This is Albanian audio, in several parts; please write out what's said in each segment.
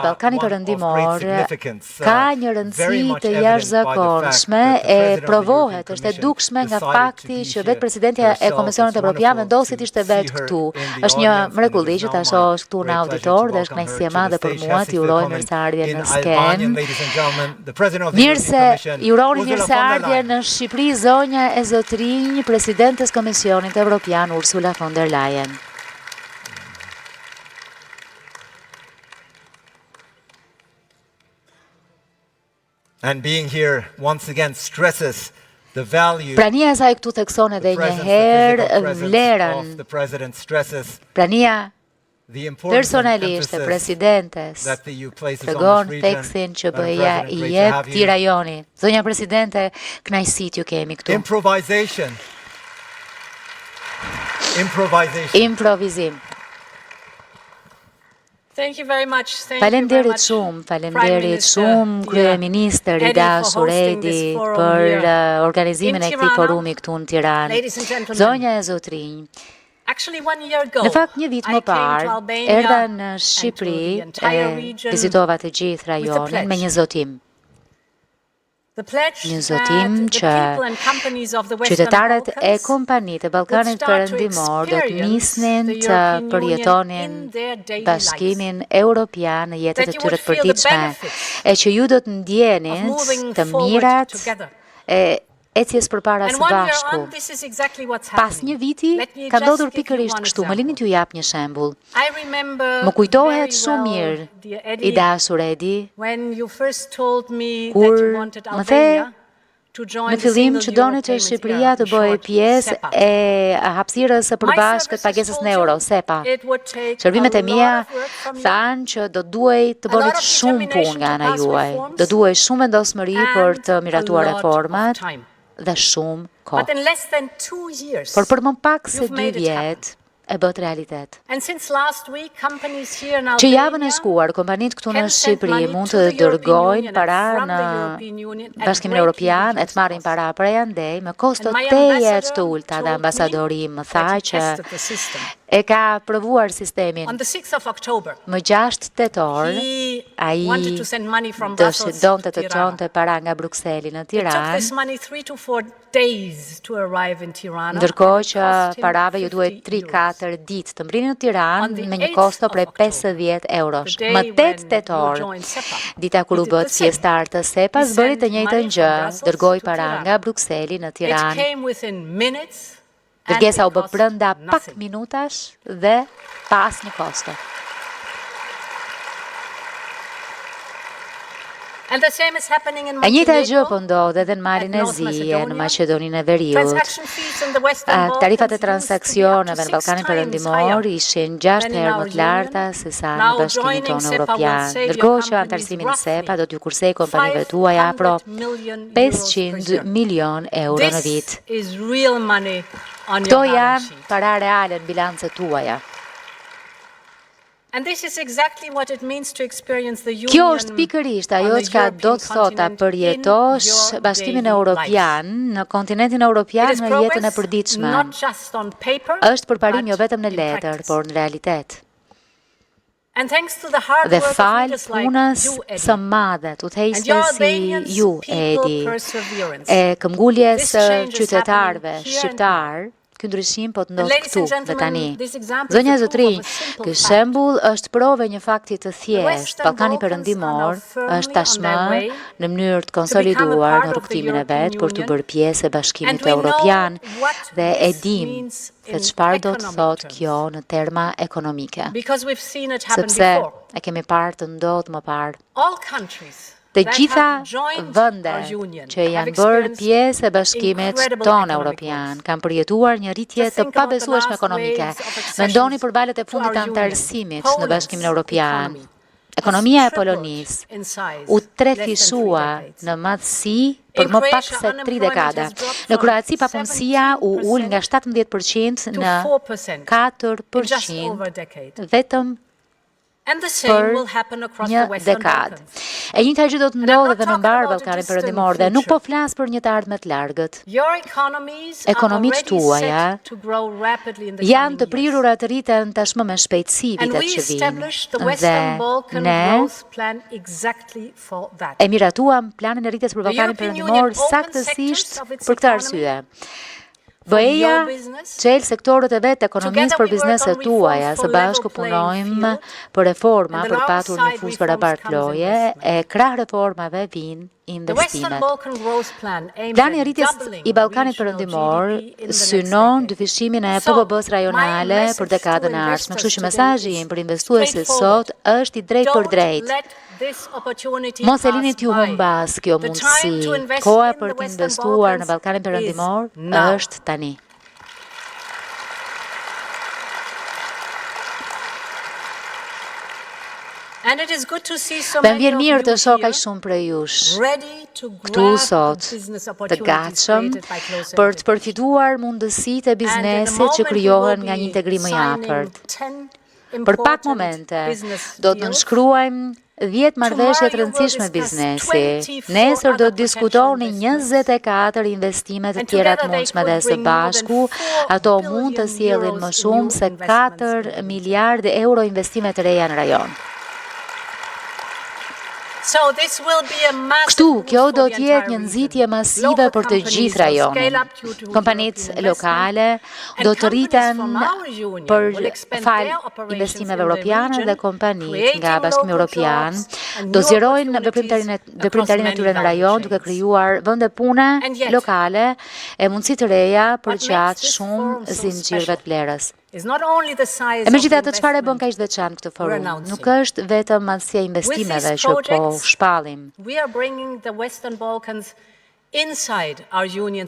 Ballkani Perëndimor ka një rëndësi të jashtëzakonshme e provohet, është e dukshme nga fakti që vetë presidentja e Komisionit Evropian vendosi të ishte vetë këtu. Është një mrekulli që ta shohësh këtu në auditor dhe është kënaqësi e madhe për mua t'i uroj mirëseardhje në skenë. Mirë se i uroni mirëseardhje në Shqipëri zonja e zotërinj, presidentes Komisionit Evropian Ursula von der Leyen. And being here once again stresses the value Prania e saj këtu thekson edhe një herë vlerën. Prania personalisht e presidentes tregon theksin që BE-ja i jep këtij rajoni. Zonja presidente, kënaqësi t'ju kemi këtu. Improvisation. Improvisation. Improvizim. Thank you very much. Thank Faleminderit shumë, faleminderit shumë kryeministër i dashur Edi për uh, organizimin e këtij forumi këtu në Tiranë. Zonja e zotrinj, Në fakt një vit më parë, erdha në Shqipëri e vizitova të gjithë rajonin me një zotim. Një zotim që qytetarët e kompanitë e Ballkanit Perëndimor do të nisnin të përjetonin Bashkimin Europian në jetët e tyre të përditshme, e që ju do të ndjenit të mirat e ecjes përpara së bashku. Pas një viti ka ndodhur pikërisht kështu. Më lini t'ju jap një shembull. Më kujtohet shumë mirë, i dashur Edi, kur më the në fillim që donit që Shqipëria të bëhej pjesë e hapësirës së përbashkët pagesës në euro, SEPA. Shërbimet e mia thanë që do duhej të bënit shumë punë nga ana juaj, do duhej shumë vendosmëri për të miratuar reformat dhe shumë kohë. Por për më pak se dy vjet e bëtë realitet. Që javën e shkuar, kompanitë këtu në Shqipëri mund të dërgojnë para në Bashkimin Evropian e të marrin para prej andej me kosto tejet të ulta dhe ambasadori im më tha që e ka provuar sistemin. Më 6 tetor, ai donte të çonte para nga Brukseli në Tiranë. Ndërkohë që parave ju duhet 3-4 ditë të mbrinin në Tiranë me një kosto prej 50 eurosh. Më 8 tetor, dita kur u bëtë pjesëtar të SEPA-s, bëri të njëjtën gjë, dërgoi para nga Brukseli në Tiranë. Dërgesa u bë brenda pak minutash dhe pa asnjë kosto. E njëjta gjë po ndodh edhe në Malin e Zi e në Maqedoninë e Veriut. Tarifat e transaksioneve në Ballkanin Perëndimor ishin 6 herë më të larta se sa në Bashkimin tonë Evropian. Ndërkohë që anëtarësimi në SEPA do t'ju kursejë kompanive tuaja afro 500 milion euro në vit. Këto janë para reale në bilancet tuaja. Kjo është pikërisht ajo çka do të thotë ta përjetosh Bashkimin Europian në kontinentin europian në jetën e përditshme. Është përparim jo vetëm në letër, por në realitet. Dhe falë punës së madhe të udhëheqësve si ju, Edi, e këmbguljes së qytetarëve shqiptarë, ky ndryshim po të ndodh këtu dhe tani. Zonja e zotrinj, ky shembull është provë e një fakti të thjeshtë. Ballkani Perëndimor është tashmë në mënyrë të konsoliduar në rrugëtimin e vet për t'u bërë pjesë e Bashkimit Evropian dhe e dimë se çfarë do të thotë kjo në terma ekonomike. Sepse e kemi parë të ndodhë më parë. Të gjitha vendet që janë bërë pjesë e Bashkimit tonë Europian kanë përjetuar një rritje të pabesueshme ekonomike. Mendoni për valët e fundit të anëtarësimit në Bashkimin Europian. Ekonomia e Polonisë u trefishua në madhësi për më pak se tri dekada. Në Kroaci papunësia u ul nga 17% në 4% vetëm për një dekadë. E njëjta gjë do të ndodhë edhe në mbarë Ballkanin Perëndimor dhe nuk po flas për një të ardhme të largët. Ekonomitë tuaja janë të prirura të rriten tashmë me shpejtësi vitet që vijnë. Dhe ne e miratuam planin e rritjes për Ballkanin Perëndimor saktësisht për këtë arsye. BE-ja çel sektorët e vet të ekonomisë për bizneset tuaja, së bashku punojmë për reforma për të patur një fushë të barabartë loje, e krah reformave vijnë investimet. Plani i rritjes i Ballkanit Perëndimor synon dyfishimin e PBB-së rajonale për dekadën e ardhshme, kështu që mesazhi im për investuesit sot është i drejtpërdrejtë. Mos e lini t'ju humbasë kjo mundësi. Koha për të investuar në Ballkanin Perëndimor është tani. Dhe më vjen mirë të shoh kaq shumë prej jush këtu sot, të gatshëm për të përfituar mundësitë e biznesit që krijohen nga një integrim më i afërt. Për pak momente, do të nënshkruajmë 10 marrëveshje të rëndësishme biznesi. Nesër do të diskutoni 24 investime të tjera të mundshme dhe së bashku ato mund të sjellin më shumë se 4 miliardë euro investime të reja në rajon. Kështu, kjo do të jetë një nxitje masive për të gjithë rajonin. Kompanitë lokale do të rriten për falë investimeve europiane dhe kompanitë nga Bashkimi Europian do zgjerojnë veprimtarinë veprimtarinë e tyre në rajon duke krijuar vende pune lokale e mundësi të reja përgjatë shumë zinxhirëve të vlerës. E megjithatë, çfarë e bën kaq të veçantë këtë forum? Nuk është vetëm madhësia e investimeve që po shpallim.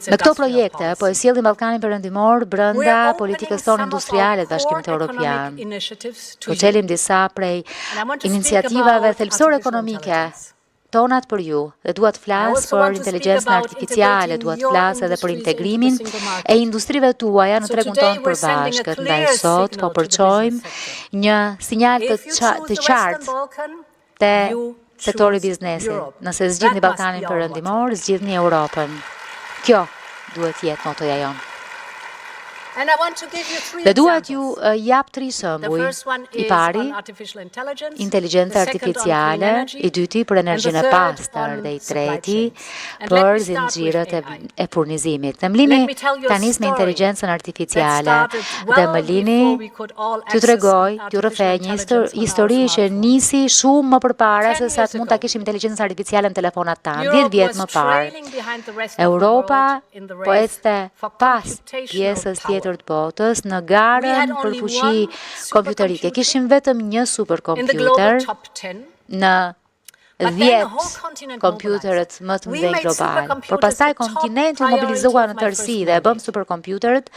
Me këto projekte po e sjellim Ballkanin Perëndimor brenda politikës tonë industriale të Bashkimit Europian. Po çelim disa prej iniciativave thelbësore ekonomike tonat për ju dhe dua të flas për inteligjencën artificiale, dua të flas edhe për integrimin e industrive tuaja në tregun tonë të përbashkët. Ndaj sot po përçojmë një sinjal të të qartë te sektori i biznesit. Nëse zgjidhni Ballkanin Perëndimor, zgjidhni Europën. Kjo duhet të jetë motoja jonë. Dhe dua t'ju jap tri shembuj. I pari, inteligjenca artificiale, i dyti për energjinë e pastër dhe i treti për zinxhirët e, e furnizimit. Dhe më lini ta nis me inteligjencën artificiale dhe më lini t'ju tregoj, t'ju rrëfej një histori që nisi shumë më përpara se sa të mund ta kishim inteligjencën artificiale në telefonat tanë, 10 vjet më parë. Europa po ecte pas pjesës tjetër të botës në garën për fuqi kompjuterike. Kishim vetëm një superkompjuter në 10 kompjuterët më të mëdhenj global. Por pastaj kontinenti u mobilizua në tërësi dhe e bëmë superkompjuterët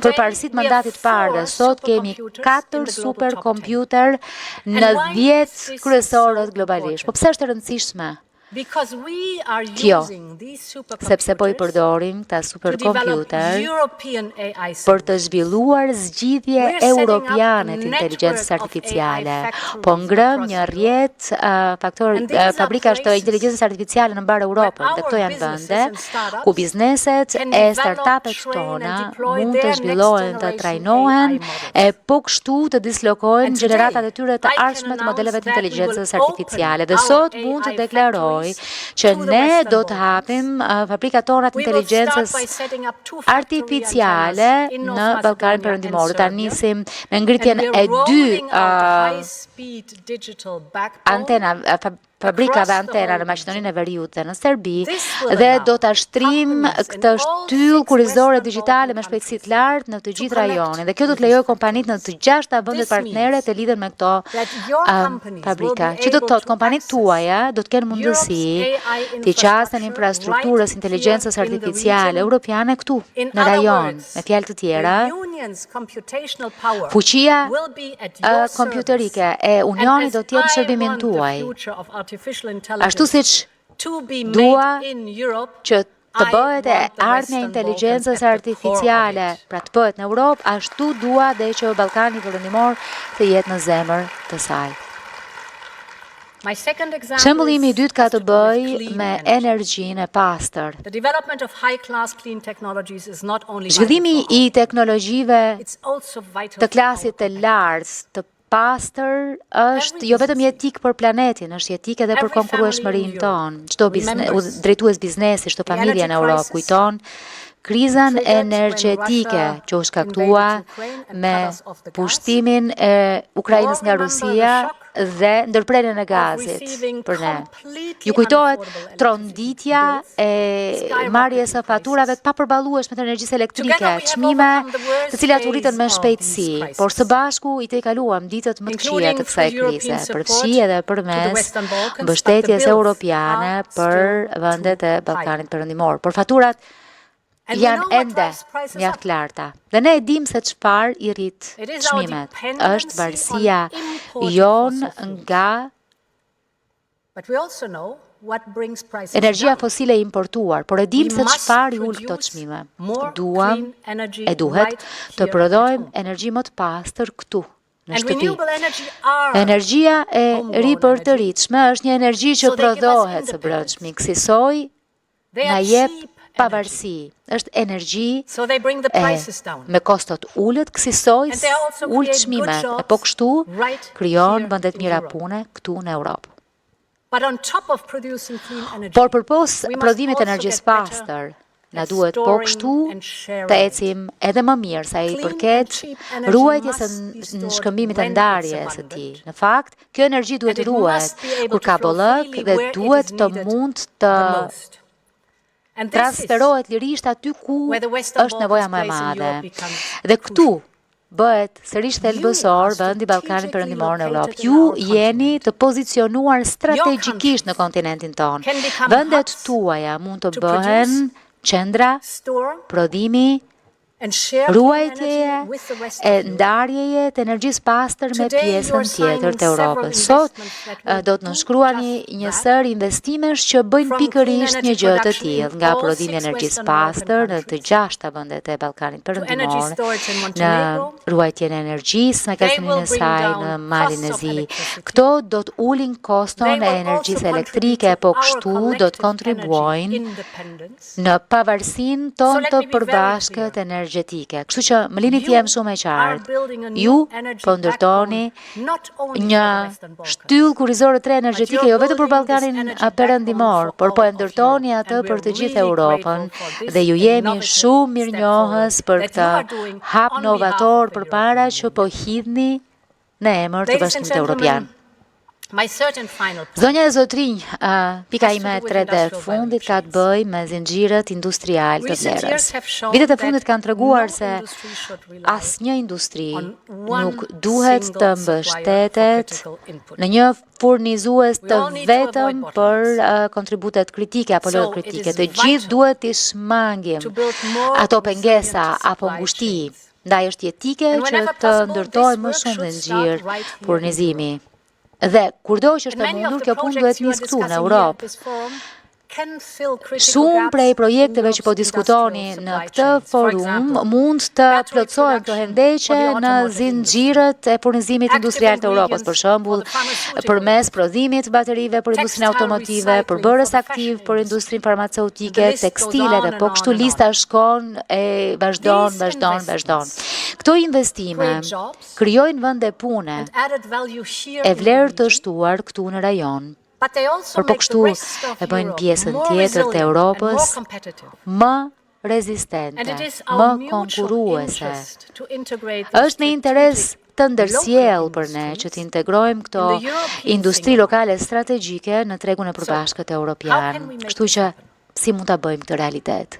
përparësi të mandatit të parë dhe sot kemi 4 superkompjuter në 10 kryesorët globalisht. Po pse është e rëndësishme Kjo, sepse po i përdorim këta superkompjuter për të zhvilluar zgjidhje europiane të inteligjencës artificiale. Po ngremë një rrjet faktor fabrikash të inteligjencës artificiale në mbarë Europën dhe këto janë vende ku bizneset e startupet tona mund të zhvillohen, të trajnohen e po kështu të dislokojnë gjeneratat e tyre të ardhshme të modeleve të inteligjencës artificiale. Dhe sot mund të deklaroj që ne do të hapim fabrikat tona të inteligjencës artificiale në Ballkanin Perëndimor. Ta nisim me ngritjen e dy antena fabrikave antena në Maqedoninë e Veriut dhe në Serbi dhe do ta shtrijmë këtë shtyllë kurrizore digjitale me shpejtësi të lartë në të gjithë rajonin. Dhe kjo do të lejojë kompanitë në të gjashta vendet partnere të lidhen me këto fabrika. Që do të thotë kompanitë tuaja do të kenë mundësi t'i qasen infrastrukturës inteligjencës artificiale europiane këtu në rajon. Me fjalë të tjera, fuqia kompjuterike e Unionit do të jetë në shërbimin tuaj. Ashtu siç dua që të bëhet e ardhmja e inteligjencës artificiale, pra të bëhet në Europë, ashtu dua dhe që Ballkani Perëndimor të jetë në zemër të saj. Shembulli im i dytë ka të bëjë me energjinë e pastër. Zhvillimi i teknologjive të klasit të lartë, të pastër është jo vetëm jetik për planetin, është jetik edhe për konkurrueshmërinë tonë. Çdo drejtues biznesi, çdo familje në Europë kujton krizën energjetike që u shkaktua me pushtimin e Ukrainës nga Rusia dhe ndërprerjen e gazit për ne. Ju kujtohet tronditja e marrjes së faturave të papërballueshme të energjisë elektrike, çmime të cilat u rritën me shpejtësi, por së bashku i tejkaluam ditët më të këqija të kësaj krize, përfshi edhe përmes mbështetjes europiane për vendet e Ballkanit Perëndimor. Por faturat janë ende mjaft të larta. Dhe ne e dimë se çfarë i rrit çmimet. Është varësia jonë nga energjia fosile e importuar, por e dimë se çfarë i ul këto çmime. Duam e duhet të prodhojmë energji më të pastër këtu në shtëpi. Energjia e ripërtëritshme është një energji që prodhohet së brendshmi, kësisoj na jep pavarësi. Është energji e me kosto të ulët, kësisoj ul çmimet e po kështu krijon vende të mira pune këtu në Europë. Por përpos prodhimit të energjisë pastër, na duhet po kështu të ecim edhe më mirë sa i përket ruajtjes së shkëmbimit të ndarjes së tij. Në fakt, kjo energji duhet të ruhet kur ka bollëk dhe duhet të mund të transferohet lirisht aty ku është nevoja më e madhe. Dhe këtu bëhet sërish thelbësor vendi i Ballkanit Perëndimor në Europë. Ju jeni të pozicionuar strategjikisht në kontinentin tonë. Vendet tuaja mund të bëhen qendra prodhimi ruajtjeje e ndarjeje të energjisë pastër me pjesën tjetër të Europës. Sot do të nënshkruani një sërë investimesh që bëjnë pikërisht një gjë të tillë, nga prodhimi i energjisë pastër në të gjashta vendet e Ballkanit Perëndimor, në ruajtjen e energjisë, në magazinimin e saj në Malin e Zi. Këto do të ulin koston e energjisë elektrike, po kështu do të kontribuojnë në pavarësinë tonë të përbashkët energjetike. Kështu që më lini të jem shumë e qartë. Ju po ndërtoni një shtyllë kurrizore të re energjetike jo vetëm për Ballkanin Perëndimor, por po e ndërtoni atë për të gjithë Europën dhe ju jemi shumë mirënjohës për këtë hap novator përpara që po hidhni në emër të Bashkimit Europian. Zonja e zotërinj, pika ime e tretë dhe e fundit ka të bëjë me zinxhirët industrialë të vlerës. Vitet e fundit kanë treguar se asnjë industri nuk duhet të mbështetet në një furnizues të vetëm për kontributet kritike apo lëndët kritike. Të gjithë duhet t'i shmangim ato pengesa apo ngushti. Ndaj është jetike që të ndërtojmë më shumë zinxhirë furnizimi. Dhe kurdo që është e mundur, kjo punë duhet nisë këtu në Europë. Shumë prej projekteve që po diskutoni në këtë forum mund të plotësojnë këto hendeqe në zinxhirët e furnizimit industrial të Europës, për shembull, përmes prodhimit të baterive për industrinë automotive, përbërës aktivë për industrinë farmaceutike, tekstile dhe po kështu lista shkon e vazhdon, vazhdon, vazhdon. Këto investime krijojnë vende pune e vlerë të shtuar këtu në rajon. Por po kështu e bëjnë pjesën tjetër të Europës më rezistente, më konkurruese. Është në interes të ndërsjellë për ne që të integrojmë këto industri lokale strategjike në tregun e përbashkët europian. Kështu që si mund ta bëjmë këtë realitet?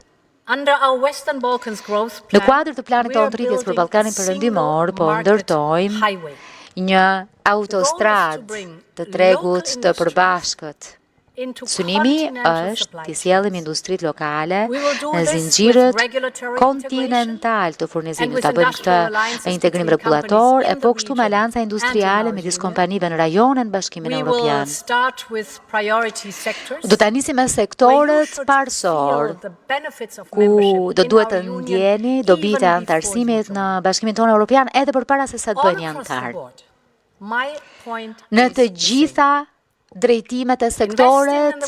Në kuadër të planit tonë të rritjes për Ballkanin Perëndimor, po ndërtojmë një autostradë të tregut të përbashkët. Synimi është t'i sjellim industritë lokale në zinxhirët kontinentalë të furnizimit, ta bëjmë këtë me integrim rregullator e po kështu me aleanca industriale midis kompanive në rajon e në Bashkimin Evropian. Do ta nisim me sektorët parësorë, ku do duhet të ndjeni dobitë e anëtarësimit në Bashkimin tonë Evropian edhe përpara se sa të bëheni anëtar. Në të gjitha. drejtimet e sektorët,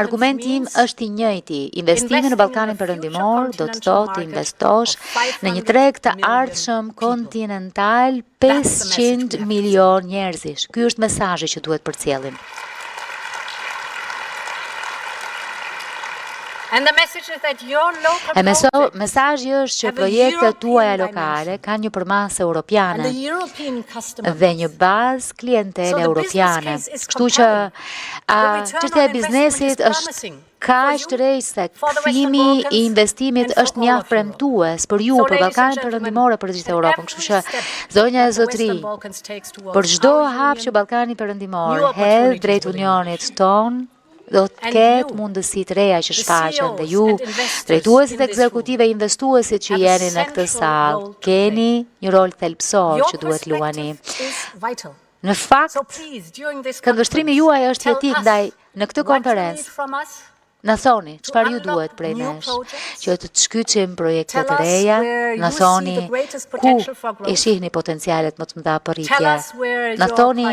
argumenti im është i njëjti. Investimi në Ballkanin Perëndimor do të thotë të investosh në një treg të ardhshëm kontinental 500 milion njerëzish. Ky është mesazhi që duhet përcjellim. E meso, mesazhi është që projektet tuaja lokale kanë një përmasë europiane dhe një bazë klientele europiane. Kështu që a, çështja e biznesit është kaq tërheqëse, kthimi i investimit është mjaft premtues për ju, për Ballkanin Perëndimor e për të gjithë Europën. Kështu që zonja e zotërinj, për çdo hap që Ballkani Perëndimor hedh drejt unionit tonë, do të ketë mundësi të reja që shfaqen dhe ju, drejtuesit ekzekutivë e investuesit që jeni në këtë sallë, keni një rol thelbësor që duhet luani. Në fakt, këndvështrimi juaj është jetik ndaj në këtë konferencë Na thoni, çfarë ju duhet prej nesh, që të shkyçim projekte të reja, na thoni ku i shihni potencialet më të mëdha për rritje. Na thoni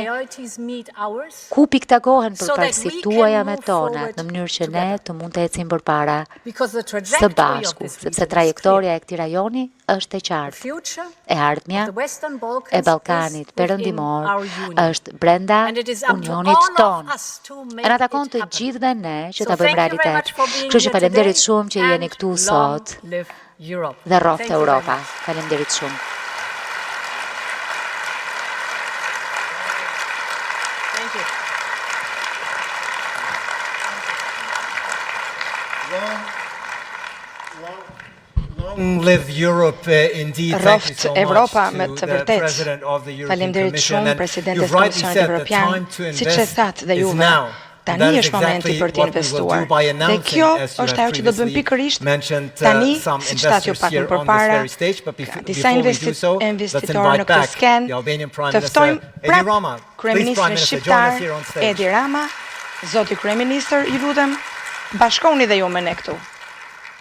ku pikëtakohen përparësitë tuaja me tonat, në mënyrë që ne të mund të ecim përpara së bashku, sepse trajektoria e këtij rajoni është e qartë. E ardhmja e Ballkanit Perëndimor është brenda Unionit tonë. E na takon të gjithëve ne që ta bëjmë realitet. Kështu që faleminderit shumë që jeni këtu sot dhe rroftë Europa. Faleminderit shumë. Thank you. Long live Europe eh, indeed. Thank you Rroftë so much Evropa me to të the vërtetë. President of the European Faleminderit Commission. shumë And presidentes you've së rightly Komisionit said the Evropian. time to Siç e invest thatë dhe is juve, now. And tani that is është momenti exactly për të what we will do investuar. by Dhe announcing, kjo as you është have ajo që do të bëjmë previously pikërisht mentioned, uh, tani, some siç thatë ju investors pak më here on this përpara, very stage. But ka befo- disa before we do investi so, let's investitorë invite në këtë back skenë. the Albanian Prime Të Minister ftojmë Edi prap Rama. Please, Prime kryeministrin Minister, join us shqiptar here on stage. Edi Rama. Zoti kryeministër, ju lutem, bashkoni dhe ju me ne këtu.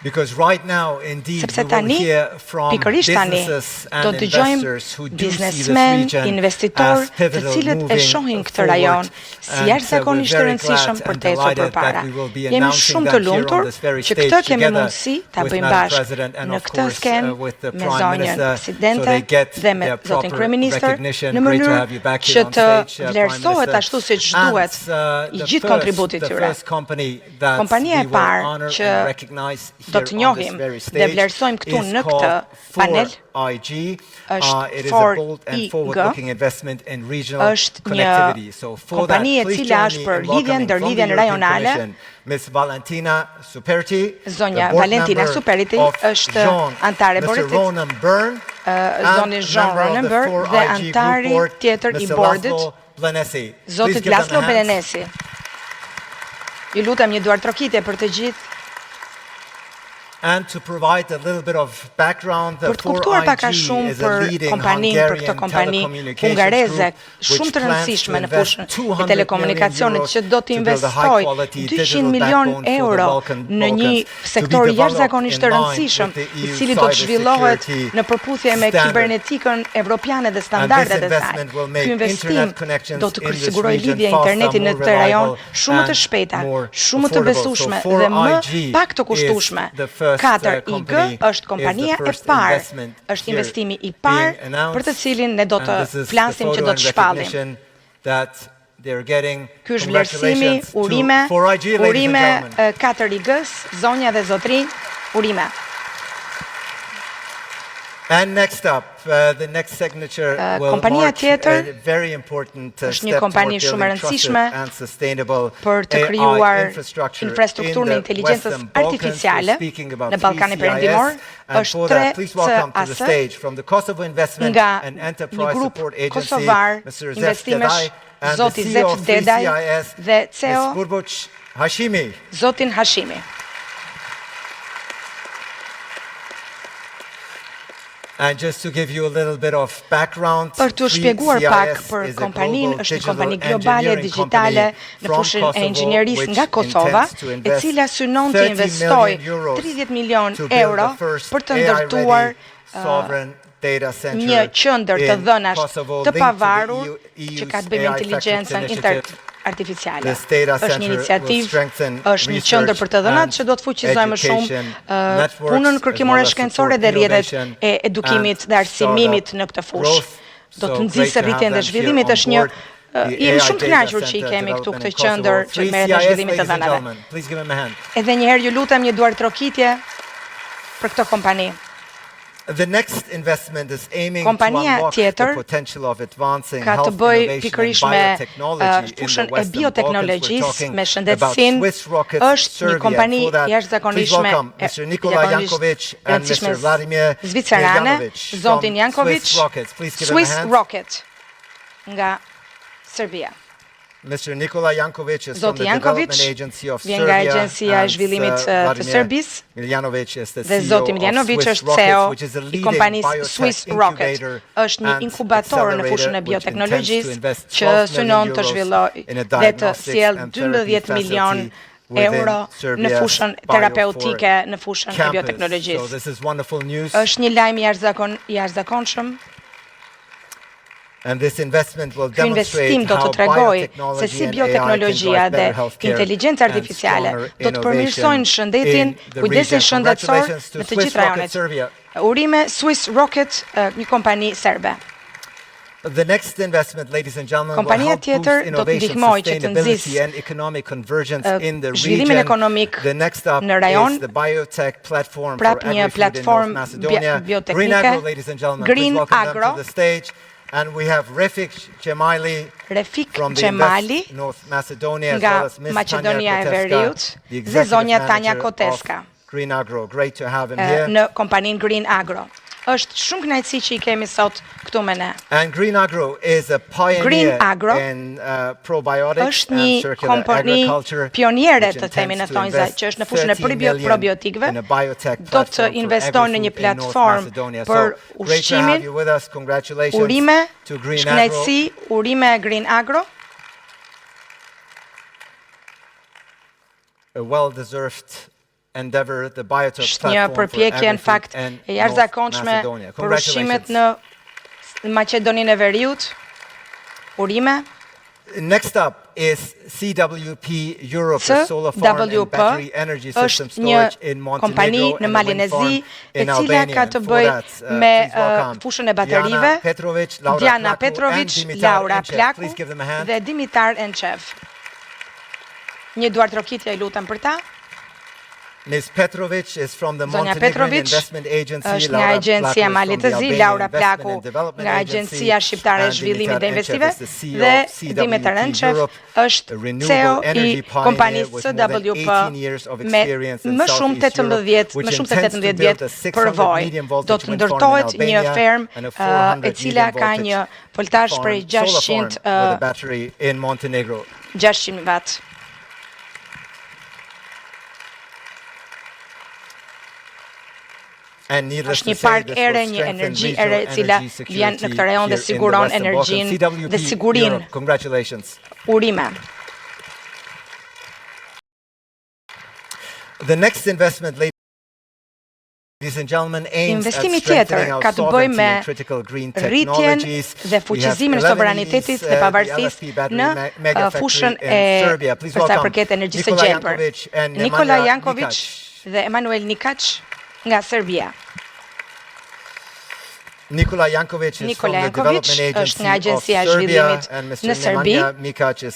Because right now, indeed, Sepse we will tani, hear from pikërisht tani, businesses do and të dëgjojmë investors who do see this biznesmen, region investitorë as të pivotal cilët e moving shohin këtë forward. rajon si And uh, we're jashtëzakonisht të very rëndësishëm glad për and të ecur delighted that përpara. we will be Jemi announcing shumë të them here on lumtur this very që stage këtë kemi together mundësi ta with bëjmë Madam bashkë President and në of këtë course uh, skenë with the me Prime zonjën Minister so presidente they get dhe me their zotin proper kryeministër recognition. në Great to mënyrë have you back që here on të stage, uh, Prime vlerësohet Minister. ashtu siç And duhet uh, i the gjithë first, kontributi the tyre. first company that Kompania we e will parë honor që and recognize do here të on this njohim very dhe stage vlerësojmë këtu is në called këtë panel 4IG. Uh, është it is a bold and 4IG, forward-looking investment in regional është një connectivity. So for that, kompani e please cila join është me për in lidhjen welcoming from the ndërlidhjen European rajonale. Commission Ms. Valentina Superti, the Zonja board Valentina member Superti of është Jean, anëtare e Mr. bordit, Ronan Byrne, and zoni Jean member of Ronan the Byrne dhe 4IG Group anëtari Board, tjetër i Mr. bordit, Laszlo Blenesi. Please zotit give them a Laszlo hand. Belenesi. Ju lutem një duartrokitje për të gjithë. And to provide a little bit of background, the Për të kuptuar pak a 4IG shumë is a për leading kompaninë, për këtë Hungarian kompani telecommunications hungareze group shumë which të plans to rëndësishme në invest fushën e 200 million telekomunikacionit euros që do të to build a investojë high-quality 200 digital milion backbone for the euro Balkan në një Balkans to be sektor developed jashtëzakonisht in të line rëndësishëm, with the i EU cili do të zhvillohet cybersecurity në përputhje me standard. kibernetikën evropiane dhe And this standardet e saj. investment will Ky make investim internet connections do të in this sigurojë region lidhje faster, interneti në more këtë rajon reliable, shumë më të and shpejta, more shumë më të affordable. So besueshme dhe më 4IG pak të is kushtueshme. the first uh, 4IG company, është is the kompania e first parë, investment është here investimi i being parë për të announced. cilin ne do And të this is the flasim që photo do and të shpallim. recognition that they're getting. Ky është vlerësimi, Congratulations to urime, 4IG, ladies and urime gentlemen. 4IG-s, zonja dhe zotrinj, urime. And next up, uh, the next signature will Kompania mark tjetër a very important uh, është një step kompani toward shumë e building trusted rëndësishme and sustainable për të AI krijuar infrastructure in infrastrukturën e the inteligjencës Western Balkans. We're artificiale speaking about në Ballkanin 3CIS, Perëndimor, and është for that, please welcome to the 3CAS stage from the Kosovo Investment nga and një Enterprise grup Support Agency, kosovar Mr. Zef investimesh, Dedaj, and the zoti CEO Zef of Dedaj 3CIS, dhe Ms. CEO Burbuq Hashimi. zotin Hashimi. And just to give you a little bit of background, Për t'u shpjeguar pak 3CIS për is a kompaninë, global është një digital kompani globale engineering digjitale company në from fushën e Kosovo, inxhinierisë which nga Kosova, intends to e invest cila synon të 30 million investojë euros 30 milion to build the euro first për të AI-ready ndërtuar sovereign data center një qendër të in dhënash Kosovo të linked to the pavarur EU që ka të bëjë me AI Factories inteligjencën Initiative. artificiale. Është një iniciativë, është një qendër për të dhënat që do të fuqizojë më shumë punën kërkimore shkencore dhe rrjetet e edukimit dhe arsimimit në këtë fushë. Do të nxisë rritjen dhe zhvillimit, është një Jemi shumë të kënaqur që i kemi këtu këtë qendër që merret me zhvillimin e të dhënave. Edhe një herë ju lutem një duartrokitje për këtë kompani. Kompania tjetër ka të bëjë pikërisht me fushën e bioteknologjisë, me shëndetësinë, është një kompani jashtëzakonisht e rëndësishme zvicerane, zotin Jankovic, Swiss Rocket nga Serbia. Mr. Nikola Jankovic is from Zoti the Jankovic Development Agency of vjen nga Serbia Agjencia e and Zhvillimit Sir të Vladimir Serbisë Miljanovic is the dhe CEO zoti of Miljanovic Swiss është Rockets, CEO which is a i leading kompanisë biotech Swiss Rocket. incubator Është një and inkubator në fushën e accelerator, which intends to bioteknologjisë invest që 12 million synon të euros zhvillojë in a dhe të diagnostics sjellë and therapy 12 milion facility within euro në Serbia's fushën Bio4 terapeutike, në fushën e campus. So bioteknologjisë. this is wonderful news. Është një lajm i jashtëzakonshëm. And this investment will Ky investim demonstrate do të how tregojë se biotechnology si and AI can drive bioteknologjia better dhe healthcare inteligjenca and artificiale stronger do të përmirësojnë innovation shëndetin, in the kujdesin region. shëndetësor Congratulations to në të Swiss gjithë Rocket rajonet. Serbia. Urime Swiss Rocket, një kompani serbe. The next investment, ladies and gentlemen, will Kompania help boost tjetër do të innovation, ndihmojë që të sustainability nxisë and economic convergence in the zhvillimin region. ekonomik The next up në rajon. is the biotech platform for Prap një agri-food in North platformë Macedonia. Green bioteknike, Agro, ladies and gentlemen, please Green welcome them Agro. to the stage. And we have Refik Qemali Refik from the Qemali Invest North Macedonia, as nga well as Ms. Tanja Maqedonia e Koteska, Veriut the dhe executive zonja Tanja manager of Koteska. Green Agro. Great to have him here. në kompaninë Green Agro. Është shumë kënaqësi që i kemi sot këtu me ne. And Green Agro is a pioneer Green Agro in probiotics është and një circular kompani agriculture, pioniere which të themi në intends to thonjza invest që është në fushën e 13 million probiotikëve. in a biotech Do të platform for investojnë në një agri-food in North platformë Macedonia. për So, great to have ushqimin. you with us. Congratulations Urime, to Green Agro. shkënaqësi, urime Green Agro. A well-deserved endeavor, the biotech Është një platform for përpjekje në agri-food fakt and e North jashtëzakonshme Macedonia. për ushqimet Congratulations. në Maqedoninë e Veriut. Urime. Next up is CWP Europe, a solar farm and CWP battery energy system është një storage in kompani Montenegro në and a Malin wind e Zi, farm e in cila Albania. ka të And for bëjë that, me please welcome fushën e Diana baterive, Petrovic, Laura Diana Plaku and Petrovic, Dimitar Laura Enchev. Plaku Please give them a hand. dhe Dimitar Enchev. Një duartrokitje i lutem për ta. Ms. Petrovic is from the Zonja Montenegrin Petrovic Investment Agency, është nga Laura Agjencia Plaku is from Malit the të Zi, Albanian Laura Investment Plaku and Development nga Agency, Agjencia Shqiptare e and Zhvillimit Dimitar dhe Enchev Investive is the CEO dhe of Dimitar CWP Enchev Europe, është a renewable CEO i energy pioneer kompanisë with more than CWP 18 years of me experience in më shumë Southeast Europe, 18, which më shumë se intends to 18 build vjet a 600 përvojë. medium Do voltage të wind farm in ndërtohet një Albania fermë and a e 400 cila medium ka voltage një voltazh farm, prej solar farm 600 with a battery in Montenegro. 600 watt. And needless Është një to say, park this will ere, një strengthen energji regional ere e cila energy vjen në security këtë rajon dhe here in the siguron Western Balkans. energjinë dhe CWP sigurinë. Europe, congratulations. Urime. The next investment, ladies and gentlemen, aims at Investimi tjetër strengthening our ka të bëjë sovereignty me in critical green rritjen technologies. dhe We have fuqizimin e 11 sovranitetit EVs, dhe pavarësisë the LFP battery në mega factory fushën in e Serbia. Please për sa welcome përket energjisë së Nikola gjelbër. Jankovic and Nikola Nemanja Jankovic Nikac. dhe Emanuel Nikac nga Serbia. Nikola Jankovic is Nikola from the Jankovic Development është nga Agency of Agjencia e Serbia Zhvillimit and Mr. në Serbi. Nemanja Mikac is